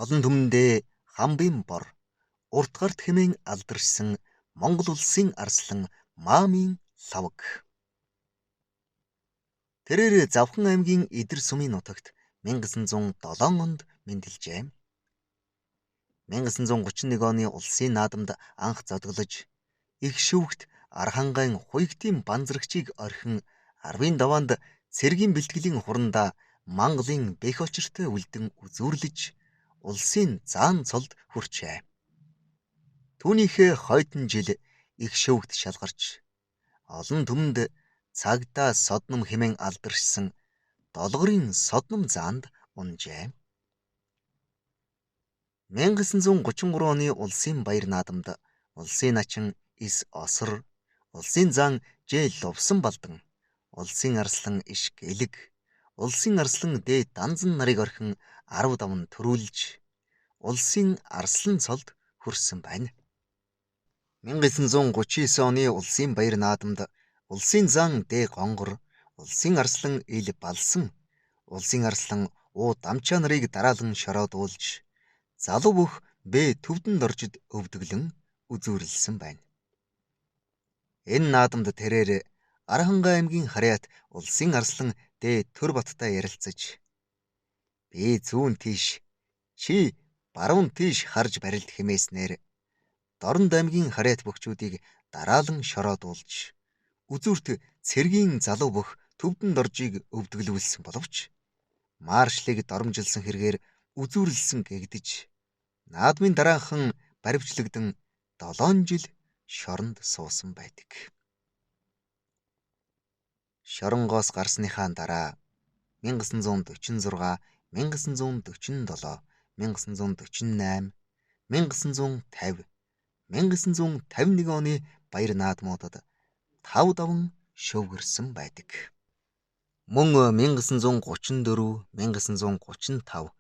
Олон түмэндээ Хамбын бор урт гарт хэмээн алдаршсан Монгол улсын арслан Маамын лхавг. Тэрээр Завхан аймгийн Идэр сумын нутагт 1907 онд мэндэлжээ. 1931 оны улсын наадамд анх зодоглож, их шүүгт Архангайн хуйгтын банзрагчийг орхин Арвын даваанд цэргийн бэлтгэлийн хурандаа Монголын бэх очиртой үлдэн үзүүрлэж улсын заан цолд хүрчээ. Түүнийхээ хойтон жил их шүүгт шалгарч, олон түмэнд цагдаа содном хэмээн алдаршсан Долгорын содном заанд унжээ. 1933 оны улсын баяр наадамд улсын начин Ис Осор, улсын зан Ж Лувсан Балдан, улсын арслан Иш Гэлэг, улсын арслан Д Данзан нарыг орхин 10 даван төрүүлж улсын арслан цолд хүрсэн байна. 1939 оны улсын баяр наадамд улсын зан Д Гонгор, улсын арслан Ил Балсан, улсын арслан У Дамчаа нарыг дараалан шороодуулж залуу бүх Б төвдөнд оржид өвдөглөн үзүүрэлсэн байна. Энэ наадамд тэрээр Архангай аймгийн харьяат улсын арслан Д Төрбаттай ярилцаж, би зүүн тийш, чи баруун тийш харж барилд хэмээснээр Дорнод аймгийн харьяат бөхчүүдийг дараалан шороодуулж үзүүрт цэргийн залуу бөх төвдөн доржийг өвдөглүүлсэн боловч маршлыг доромжилсан хэрэгээр үзүүрлсэн гэгдэж наадмын дараахан баривчлагдан 7 жил шоронд суусан байдаг. Шоронгоос гарсныхаа дараа 1946, 1947, 1948, 1950, 1951 оны баяр наадмуудад 5 даван шөвгөрсөн байдаг. Мөн 1934, 1935,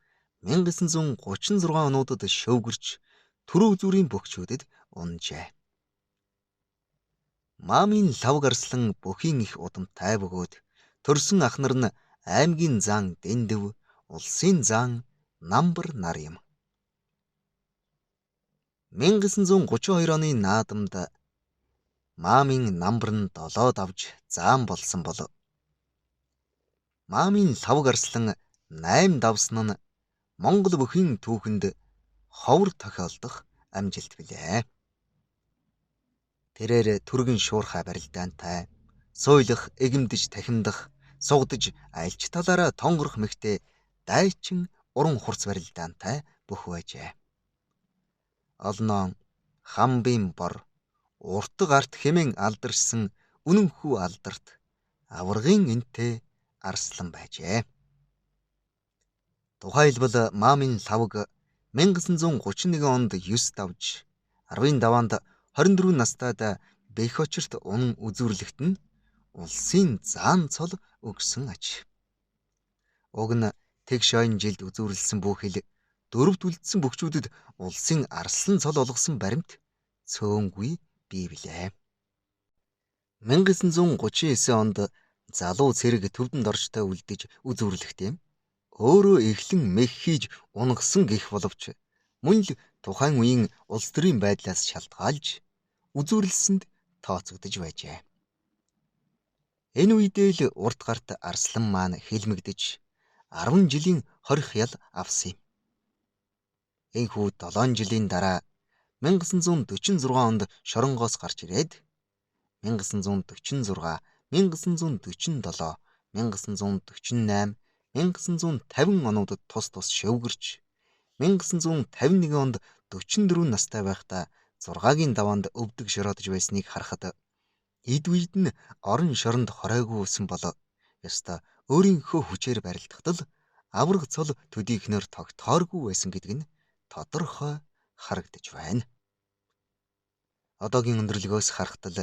1936 онуудад шөвгөрч түрүү үзүүрийн бөхчүүдэд унжээ. Маамын лхавг арслан бүхийн их удамтай бөгөөд төрсөн ах нар нь аймгийн зан Дэндв, улсын зан Намбар нар юм. 1932 оны наадамд Маамын намбар нь 7 давж заан болсон бол Маамын лхавг арслан 8 давсан нь Монгол бүхийн түүхэнд ховор тохиолдох амжилт билээ. Тэрээр түргэн шуурхай барилдаантай, сууйлах, эгэмдэж тахимдах, сугдаж альч талаараа тонгорох мэгтэй дайчин уран хурц барилдаантай бүх байжээ. Олноо Хамбын бор урт гарт хэмээн алдаршсан үнэнхүү алдарт аваргын энтэй арслан байжээ. Тухайлбал Маамын лхавг 1931 онд 9 давж 10-ын даваанд 24 настайд бэх очирт унан үзүүрлэхт нь улсын заан цол өгсөн аж. Уг нь тэгш ойн жилд үзүүрлсэн бүхэл дөрөвт үлдсэн бөхчүүдэд улсын арслан цол олгосон баримт цөөнгүй бий билээ. 1939 онд залуу цэрэг төвдөнд оржтой үлдэж үзүүрлэхт юм. Өөрөө эхлэн мэх хийж унгасан гэх боловч мөн л тухайн үеийн улс төрийн байдлаас шалтгаалж үзүүрлсэнд тооцогдож байжээ. Энэ үедээ л урт гарт арслан маань хилмигдэж 10 жилийн хорих ял авсан юм. Энэхүү 7 жилийн дараа 1946 онд шоронгоос гарч ирээд 1946, 1947, 1948, 1950 онуудад тус тус шөвгөрч 1951 онд 44 настай байхдаа 6-гийн даваанд өвдөг шороодож байсныг харахад эд үед нь орон шоронд хоройгүй өсөн бол ёстой өөрийнхөө хүчээр барилдахад л авраг цол төдийхнөр тогтооргүй байсан гэдэг нь тодорхой харагдаж байна. Одоогийн өндөрлөгөөс харахад л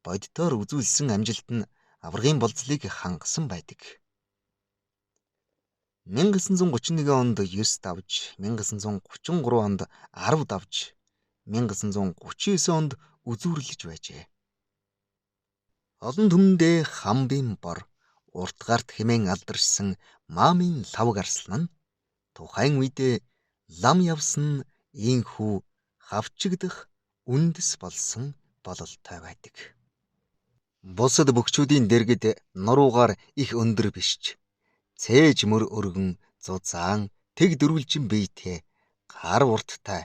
бодитоор үзүүлсэн амжилт нь аваргын болцлыг хангасан байдаг. 1931 онд 9 давж, 1933 онд 10 давж, 1939 онд үзүүрлэж байжээ. Олон түмэндээ Хамбын бор урт гарт хэмээн алдаршсан Маамын лхавг арслан нь тухайн үедээ Лам явсан нь ийнхүү хавчигдах үндэс болсон бололтой байдаг. Бусад бөхчүүдийн дэргэд нуруугаар их өндөр биш ч цээж мөр өргөн зузаан тэг дөрвөлжин биетэй гар урттай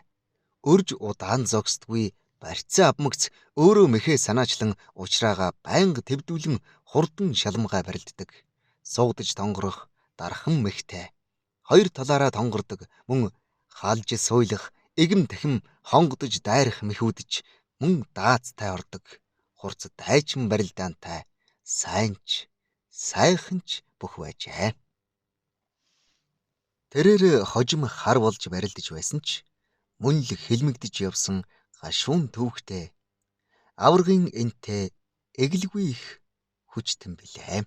өрж удаан зогсдгүй барьцаа авмагц өөрөө мэхээ санаачлан уучраага байнга твдүүлэн хурдан шалмгай барилддаг. Суугдаж тонгорох дархан мэхтэй хоёр талаараа тонгордог мөн халж суйлах эгэм тахим хонгодож дайрах мэхүүдж мөн даацтай ордог. Хурц дайчин барилдаантай сайн ч сайхан ч бүх байжээ. Тэрээр хожим хар болж барилдаж байсан ч мөн л хилмигдэж явсан гашуун төвхтэй аваргын энтэй эгэлгүй их хүчтэн билээ.